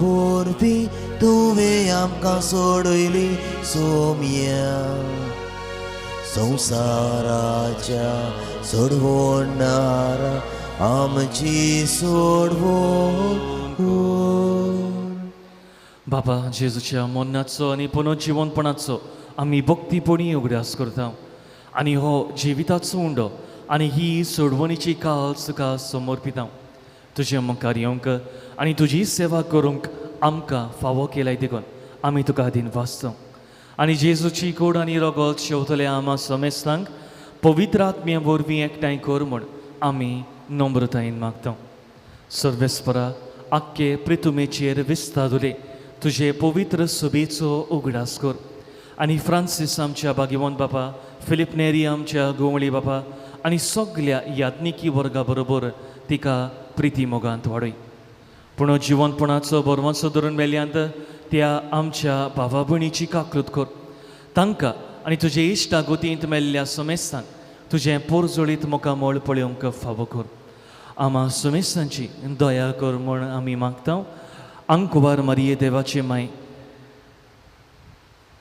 वरवीं तुवें आमकां सोडयली सोम्या. संवसाराच्या सोडवणारा आमची सोडवण. बाबा जेजूच्या मरणाचो आनी पुनर्जिवनपणाचो आमी भक्तीपणी उगडास करता आनी हो जिविताचो उंडो आनी ही सोडवणीची काल तुका समर्पिता. तुजे मुखार येवंक आनी तुजी सेवा करूंक आमकां फावो केलाय देखून आमी तुका दिन वाचता. आनी जेजूची कोड आनी रगत शेवतले आमा समेस्तांक पवित्र आत्म्या वरवीं एकठांय कर म्हूण आमी नम्रतायेन मागता. सर्वेस्परा आख्खे प्रितुमेचेर विस्तार तुजे पवित्र सभेचो उगडास कर आनी फ्रांसीस आमच्या भाग्यवंत बापा, फिलीप नेरी आमच्या गोंवळी बापा आनी सगल्या याज्ञिकी वर्गा बरोबर तिका प्रिती मोगांत वाडय. पूण जिवनपणाचो बरवंसो धरून मेल्यांत त्या आमच्या भावा भयणीची काकृत कर. तांकां आनी तुजे इश्टा गोतींत मेल्ल्या समेस्तांक तुजें पोरजोळीत मुखामळ पळोवंक फावो कर. आमा समेस्तांची दया कर म्हूण आमी मागता. आंकुवार मारिये देवाचे माय,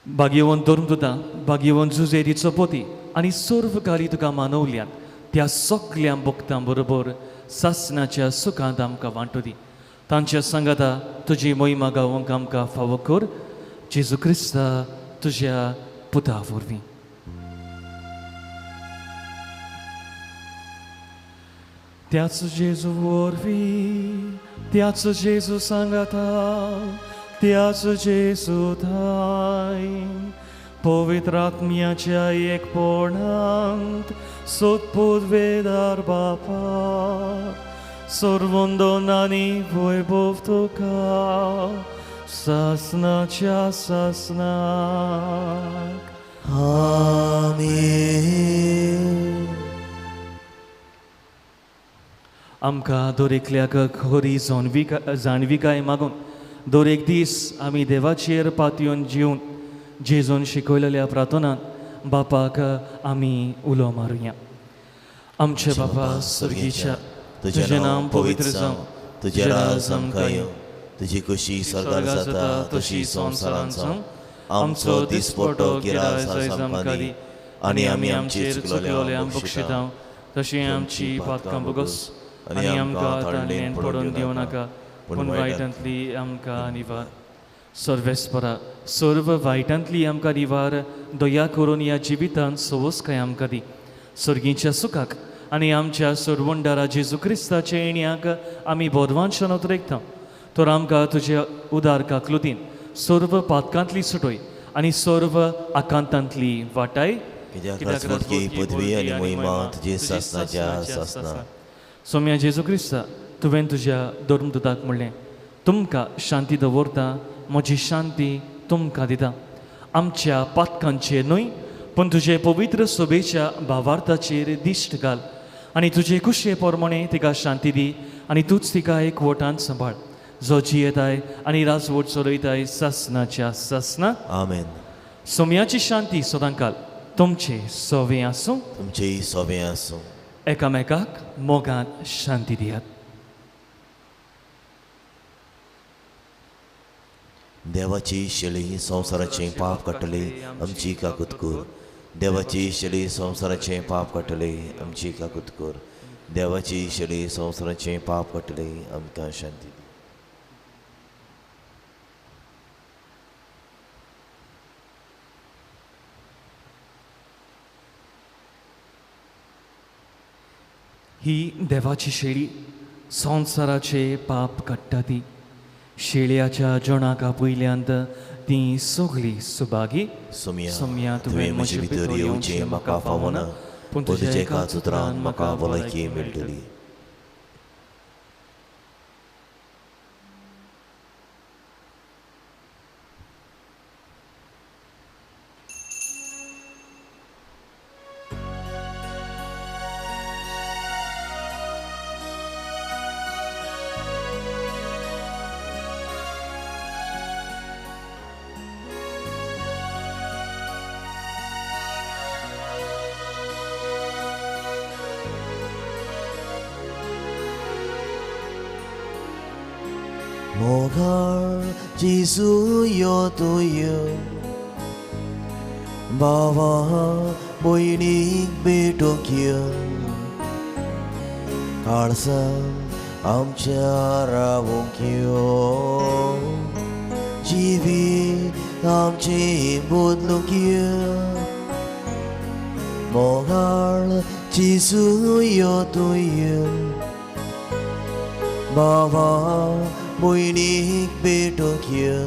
भाग्यवंत धर्मदुता, भाग्यवंत जुजेरीचो पती आनी सर्व कार्य तुका मानवल्यात त्या सगल्या भक्तां बरोबर सासणाच्या सुखांत आमकां वांटू दी. तांच्या सांगाता तुजी मोहिमा गावोंक आमकां फावो कर. जेजू क्रिस्ता तुज्या पुता वरवीं. त्याच जेजू वरवीं, त्याच जेजू सांगाता, त्याच जेजू थाय पवित्र आत्म्याच्या एकपणांत सोदपुदवेदार बापा सर्वंदन आनी वैभव तुका सासनाच्या सासनाक. आमेन. आमकां दर एकल्याक खरी जाणविकाय मागून दर एक दीस आमी देवाचेर पातयेवन जिवन जेजून शिकयलेल्या प्रार्थनान बापाक आमी उलो मारुया. आमचे बापा सर्गीच्या, तुजें नांव पवित्र जावं, तुजें राज आमकां येवं, तुजी खुशी स्वर्गार जाता तशी संवसारांत जावं. आमचो दिसपटो गिरास आयज आमकां दी आनी आमी आमचेर चुकलेल्यांक बक्षिता तशी आमची पातकां बोगस आनी आमकां ताणें पडून दिवं नाका, पूण वायटांतली आमकां निवार. सर्वेस्परा सर्व वायटांतली आमकां निवार, दया करून ह्या जिवितांत सवसकाय आमकां दी. सर्गीच्या सुखाक आनी आमच्या सरवंडारा जेजू क्रिस्ताच्या येण्याक आमी बोरवांशान उतरेकता. तर आमकां तुज्या उदार काकलुतीन सर्व पातकांतली सुटोय आनी सर्व आकांतांतली वाटाय. कित्याक पदवी आनी मोहिमा तुजी सासनाच्या सासना. सोम्या जेजू क्रिस्ता, तुवें तुज्या धर्मदुताक म्हणलें, तुमकां शांती दवरता, म्हजी शांती तुमकां दिता. आमच्या पातकांचेर न्हय पूण तुजे पवित्र सभेच्या भावार्थाचेर दिश्ट घाल आनी तुजे कुशे प्रमाणे तिका शांती दी आनी तूंच तिका एक वटान सांबाळ, जो जियेताय आनी राजवट चलयताय सासनाच्या सासना. आमेन. सोम्याची शांती सदांकाल तुमचे सोवे आसूं, तुमचेय सोवे आसूं. एकामेकाक मोगान शांती दियात. देवाची शेळी संवसाराचें पाप काडटली आमची काकूत कर. देवाची शेळी संवसाराचें पाप काडटली आमची काकूत कर. देवाची शेळी संवसाराचें पाप काडटली आमकां शांती दी. ही देवाची शेळी संवसाराचे पाप काडटा ती. शेळयाच्या जणाक पयल्यांत ती सगळी सुभागी. सोम्या, तुवें म्हजे भितर येवचें म्हाका फावना, पूण तुज्या एकाच उतरान म्हाका भलायकी मेळटली. मोगाळ जेजू यो तूं यो, भावा भयणीक भेटूंक यो, काळजांत आमच्या रावूंक यो, जिवीत आमचें बदलूंक यो. मोगाळ जेजू यो तूं यो, भावा भयणीक भेटूंक यो,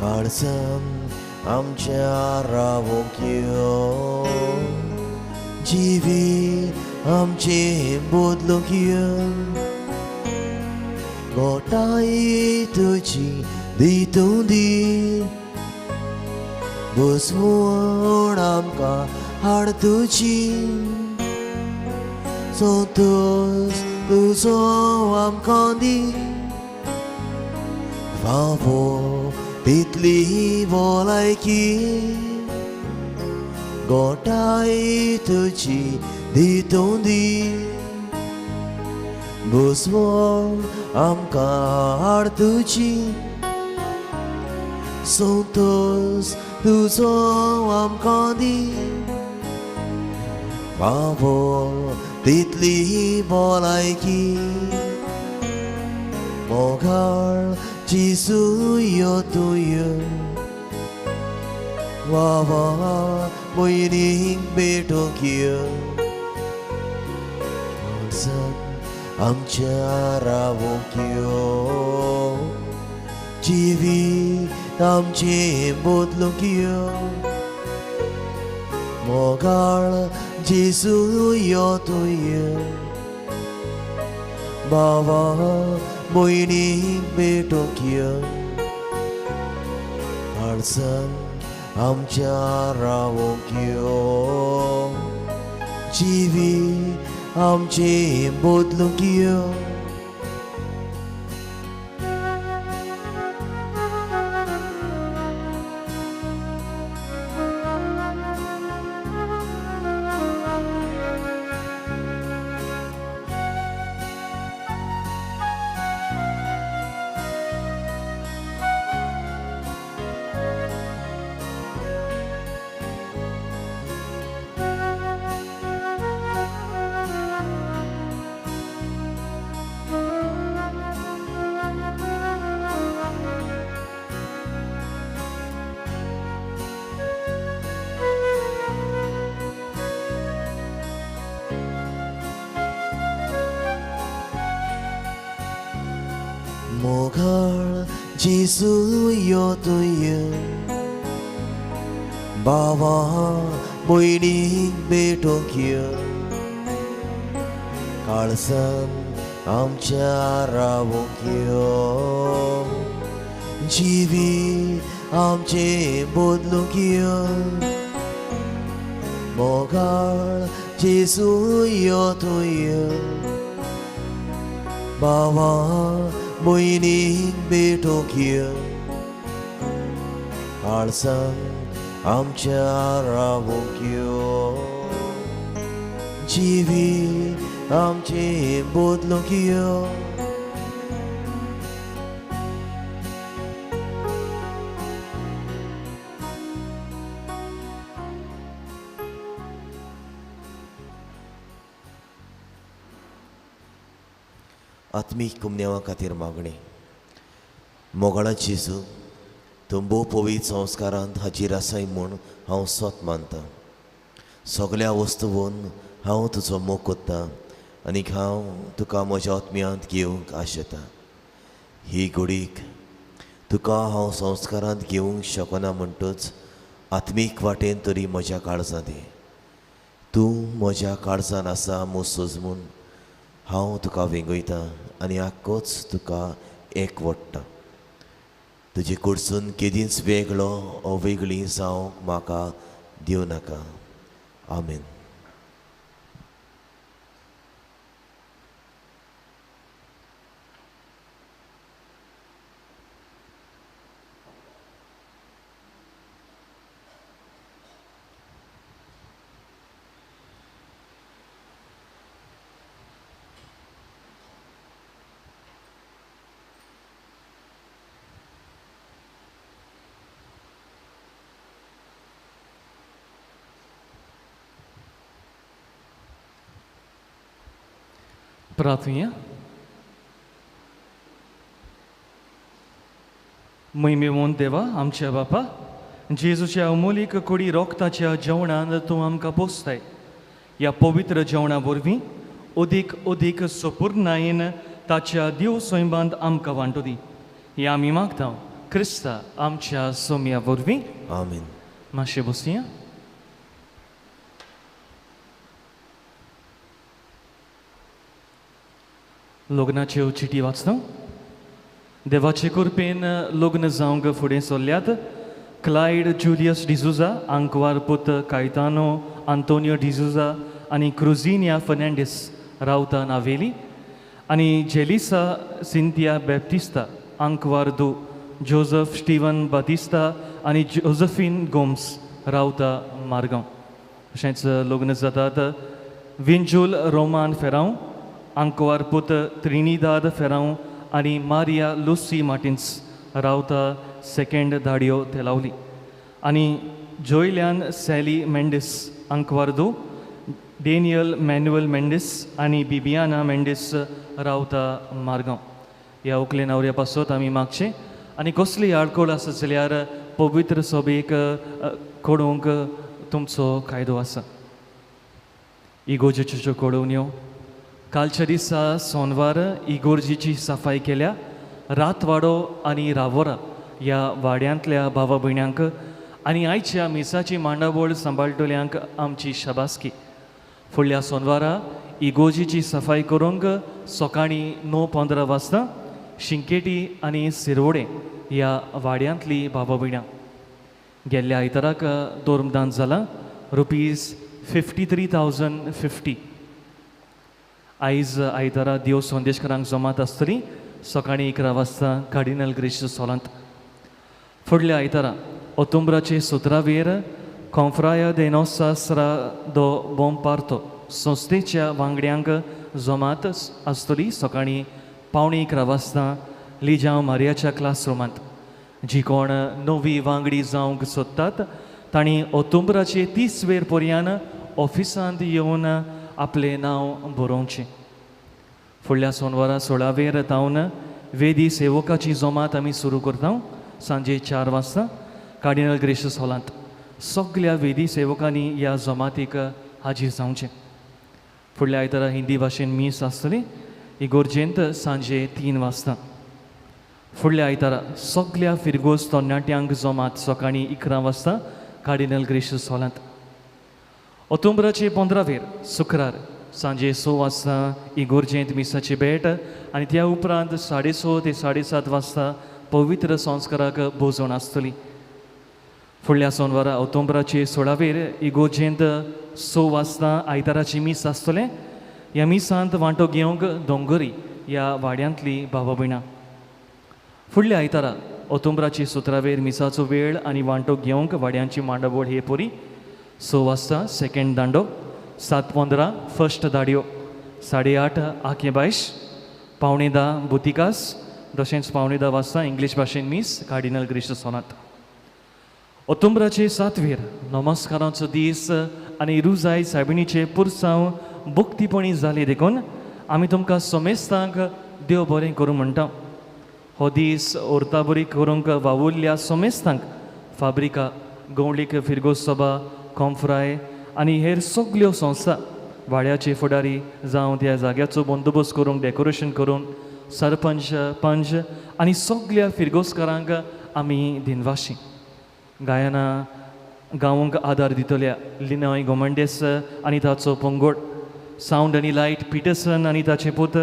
काळजांत आमच्या रावूंक यो, जिवीत आमचें बदलूंक यो. गोठाय तुजी दितूं दी, बसवण आमकां हाड तुजी, संतोश तुजो आमकां दी, फावो तितली भलायकी. गोठाय तुजी दितूं दी, बसवण आमकां हाड तुजी, संतोश तुजो आमकां दी, फावो तितली भलायकी. मोगाळ जेजू यो तूं यो, भावा भयणीक भेटूंक यो, काळजांत आमच्या रावूंक यो, जिवीत आमचें बदलूंक यो. मोगाळ जेजू यो तूं यो, भावा भयणीक भेटूंक यो, काळजांत आमच्या रावूंक यो, जिवीत आमचें बदलूंक यो. मोगाळ जेजू यो तूं यो, भावा भयणीक भेटूंक यो, काळजांत आमच्या रावूंक यो, जिवीत आमचें बदलूंक यो. मोगाळ जेजू यो तूं यो, भावा भयणीक भेटूंक यो, काळजांत आमच्या रावूंक यो, जिवीत आमचें बदलूंक यो. आत्मीक कुमन्यावा खातीर मागणी. मोगाळा जेजू, तूं भोव पवित्र संस्कारांत हाजीर आसाय म्हूण हांव स्वत मानतां. सगल्या वस्तून हांव तुजो मोग कोत्तां आनीक हांव तुका म्हज्या आत्म्यांत घेवंक आशेतां. ही घडीक तुका हांव संस्कारांत घेवंक शकना म्हणटच आत्मीक वाटेन तरी म्हज्या काळजांत ये. तूं म्हज्या काळजान आसा मुसोज म्हूण हांव तुका वेंगयतां आनी आक्कोच तुका एक वडटा. तुजे कडसून केदींच वेगळो ओ वेगळी जावंक म्हाका दिवं नाका. आमेन. प्रार्थुया. महिमेवंत देवा आमच्या बापा, जेजूच्या अमोलीक कुडी रोगताच्या जेवणान तूं आमकां पोसताय. ह्या पवित्र जेवणा वरवीं अदीक अदीक सपूर्णायेन ताच्या देव सैमांत आमकां वांटो दी. हें आमी मागता क्रिस्ता आमच्या सोम्या वरवीं. आमेन. मातशें बसया. लग्नाच्यो चिटी वाचता. देवाचे कृपेन लग्न जावंक फुडें सरल्यात क्लायड जुलियस डिझुजा, आंकवार पुत कायतानो आंतोनियो डिझुजा आनी क्रुझिनिया फर्नांडीस रावता नावेली आनी जेलिसा सिंतिया बॅप्तिस्ता, आंकवार दू जोजफ स्टिवन बातिस्ता आनी जोजफीन गोम्स रावता मारगांव. तशेंच लग्न जातात विंजूल रोमान फेरांव, आंकवार पुत त्रिनिदाद फेरांव आनी मारिया लुसी मार्टिन्स रावता सेकेंड धाडयो तेलावली आनी जोयल्यान सॅली मेंडीस, आंकवार दू डेनियल मॅन्युअल मेंडीस आनी बिबियाना मेंडीस रावता मारगांव. ह्या उकले नवऱ्या पासत आमी मागचें आनी कसली आडखळ आसत जाल्यार पवित्र सभेक कळोवंक तुमचो कायदो आसा. इगोजेच्यो कळोवण्यो. कालच्या दिसा सोनवार इगोर्जीची सफाई केल्या. रातवाडो आनी रावोरा ह्या वाड्यांतल्या भावा भयण्यांक आनी आयच्या मिसाची मांडावळ सांबाळटल्यांक आमची शाबासकी. फुडल्या सोनवारा इगोर्जीची सफाई करूंक सकाळीं 9:15 वाजता शिंकेटी आनी सिरवडे ह्या वाड्यांतली भावा भयणां. गेल्ल्या आयताराक दोर्मदान जालां ₹53,050. आयज आयतारा देव संदेशकारांक जमात आसतली सकाळीं 11 वाजता कार्डिनल ग्रेशियस हॉलांत. फुडल्या आयतारा ओतुंब्राचे 17वेर कॉन्फ्राया दे नोसास्रा दो बोमपार्तो संस्थेच्या वांगड्यांक जमात आसतली सकाळीं 10:45 वाजता लिजांव मारियाच्या क्लासरुमांत. जी कोण नवी वांगडी जावंक सोदतात तांणी ओतुंब्राचे 30 वेर पर्यान ऑफिसांत येवन आपलें नांव बरोवचें. फुडल्या सोनवारा 16वेर तावन वेदी सेवकाची जमात आमी सुरू करता सांजे 4 वाजता कार्डिनल ग्रेशियस हॉलांत. सगल्या वेदी सेवकांनी ह्या जमातीक हाजीर जावचें. फुडल्या आयतारा हिंदी भाशेन मीस आसतली इगोर्जेंत सांजे 3 वाजता. फुडल्या आयतारा सगल्या फिरगोज तरणाट्यांक जमात सकाळीं 11 वाजता कार्डिनल ग्रेशियस हॉलांत. ओतुंब्राचे 15वेर शुक्रार सांजे 6 वाजता इगोर्जेंत मिसाची भेट आनी त्या उपरांत 6:30 ते 7:30 वाजता पवित्र संस्काराक भोजवण आसतली. फुडल्या सोनवारा ओतुंब्राचे 16वेर इगोर्जेंत 6 वाजता आयताराची मीस आसतलें. ह्या मिसांत वांटो घेवंक दोंगरी ह्या वाड्यांतली भावा भयणां. फुडल्या आयतारा ओतुंब्राचे 17वेर मिसाचो वेळ आनी वांटो घेवंक वाड्यांची मांडावळ हे परी 6 वाजता सेकेंड दांडो, 7:15 फर्स्ट दाडयो, 8:30 आके बायश, 9:45 बुतिकास, तशेंच 9:45 वाजता इंग्लीश भाशेन मीस कार्डिनल ग्रेशियस हॉलांत. ओतुंब्राचे 7वेर नमस्काराचो दीस आनी रुजाय सायबिणीचे पुरसांव भक्तीपणी जाले देखून आमी तुमकां सोमेस्तांक देव बरें करूं म्हणटा. हो दीस ओर्ताबरी करूंक वावुरल्या सोमेस्तांक फाब्रिका, गवळीक फिरगोज सभा, कॉम्फ्राय आनी हेर सगल्यो संस्था, वाड्याचे फुडारी जावं त्या जाग्याचो बंदोबस्त करूंक डेकोरेशन करूंक सरपंच पंच आनी सगल्या फिरगोजकारांक आमी दिनवाशी. गायना गावंक आदार दितल्या लिनॉय गोमंडेस आनी ताचो पंगोड, सावंड आनी लायट पिटरसन आनी ताचे पूत,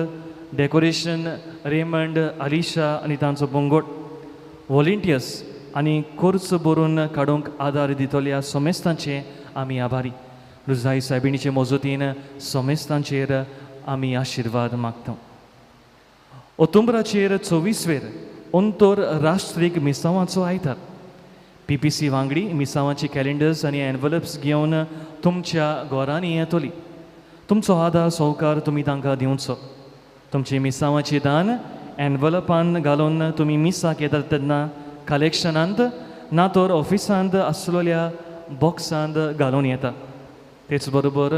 डेकोरेशन रेमंड अलिशा आनी तांचो पंगोड, व्हॉलिंटियर्स आनी कोर्स बरोवन काडूंक आदार दितल्या सोमेस्तांचे आमी आभारी. रुजाई सायबिणीचे मजतीन सोमेस्तांचेर आमी आशिर्वाद मागता. ओतुंबराचेर 24 वेर अंतर राष्ट्रीक मिसांवाचो आयतार. पी पी सी वांगडी मिसांवाची कॅलेंडर्स आनी एनवलप्स घेवन तुमच्या घरांनी येतली. तुमचो आदार सहकार तुमी तांकां दिवचो. तुमचे मिसांवाचे दान एनवलपान घालून तुमी मिसाक येतात तेन्ना कलेक्शनांत ना तर ऑफिसांत आसलेल्या बॉक्सांत घालून येता. तेच बरोबर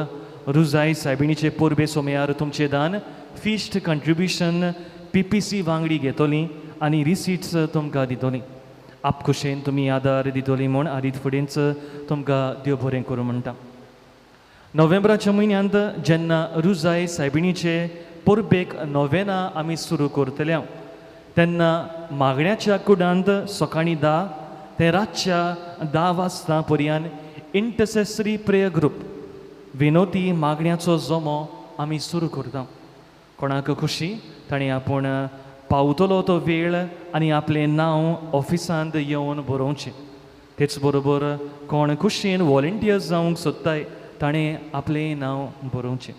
रुजाय सायबिणीचे परबे सोमयार तुमचें दान feast contribution P P C वांगडी घेतली आनी रिसिट्स तुमकां दितली. आपखुशेन तुमी आदार दितली म्हूण आदीत फुडेंच तुमकां देव बरें करूं म्हणटा. नोव्हेंबराच्या म्हयन्यांत जेन्ना रुजाय सायबिणीचे परबेक नोवेना आमी सुरू करतले तेन्ना मागण्याच्या कुडांत सकाळीं 10 ते रातच्या 10 वाजता पर्यंत इंटरसेसरी प्रेयर ग्रुप विनोदी मागण्याचो जमो आमी सुरू करता. कोणाक खुशी ताणें आपूण पावतलो तो वेळ आनी आपलें नांव ऑफिसांत येवन बरोवचें. तेच बरोबर कोण खुशयेन वॉलंटियर्स जावंक सोदताय ताणें आपलें नांव बरोवचें.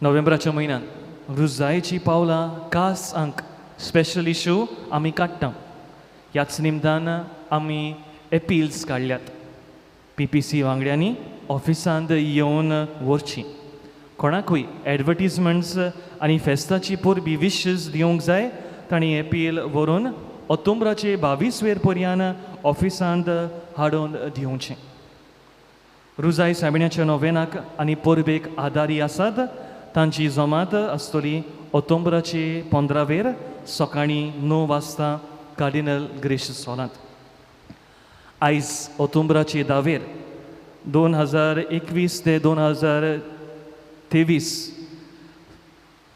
नोव्हेंबराच्या म्हयन्यांत रुजायेची पावलां खास अंक स्पेशल इशू आमी काडटा. ह्याच निमतान आमी एपिल्स काडल्यात. पी पी सी वांगड्यांनी ऑफिसांत येवन व्हरची. कोणाकूय एडवर्टीजमेंट्स आनी फेस्ताची परबी विशस दिवंक जाय तांणी एपील व्हरून ऑक्टोबराचे 22 वेर पर्यंत ऑफिसांत हाडून दिवचें. रुजाय सायबिण्याच्या नोवेनाक आनी परबेक आदारी आसात तांची जमात आसतली ऑक्टोबराचे 15 वेर सकाळीं 9 वाजता कार्डिनल ग्रेशियस हॉलांत. आयज ऑक्टोबराचे 10 वेर 2021 ते 2023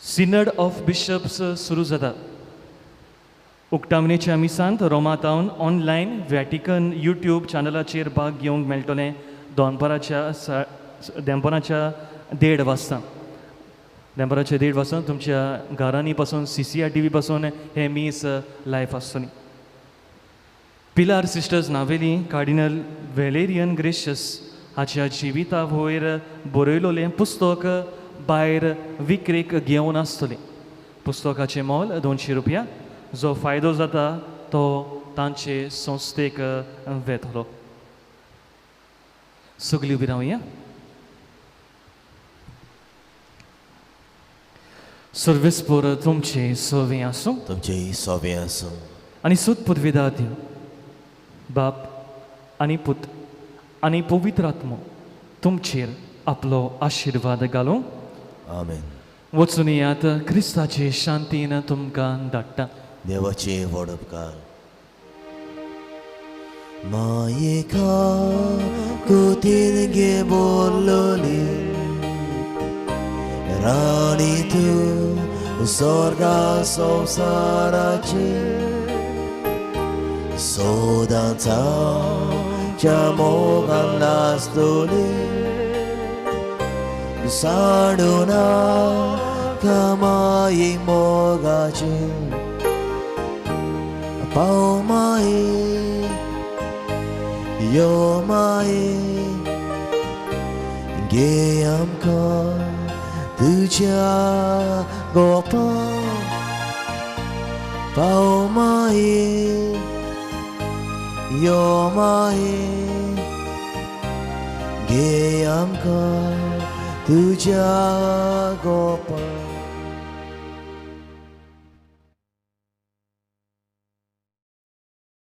सिनड ऑफ बिशप्स सुरू जाता. उक्तावणेच्या मिसांत रोमातावन ऑनलायन व्हॅटिकन यूट्यूब चॅनलाचेर भाग घेवंक मेळटलें दनपाराच्या 1:30 वाजता. दनपाराच्या 1:30 वाजता तुमच्या घरांनी पासून CCR TV पासून हें मीस लायव्ह आसतली. पिलार सिस्टर्स नावेली कार्डिनल वेलेरियन ग्रेशियस हाच्या जिविता वयर बरयलोलें पुस्तक भायर विक्रेक घेवन आसतलें. पुस्तकाचें मोल 200 रुपया. जो फायदो जाता तो तांचे संस्थेक वेतलो. सगळीं उबी रावया. सर्वेस्पोर तुमचे सवे आसूं, तुमचे सवे आसूं आनी सुत पुर्विदा दिव बाप आनी पूत आनी पवित्र आत्मो तुमचेर आपलो आशिर्वाद घालूं. आमेन. वचून येयात, क्रिस्ताचे शांतीन तुमकां धाडटा. देवाचे व्हड उपकार. मायेका कुतीन गे बोलली राणी तूं स्वर्गा संवसाराची सदांच्या मोगान नासतली साडून कमाई मोगाची पाव माई यो माई गे आमकां तुज्या गोपा पाव माई यो माई गे आमकां तुज्या गोपा.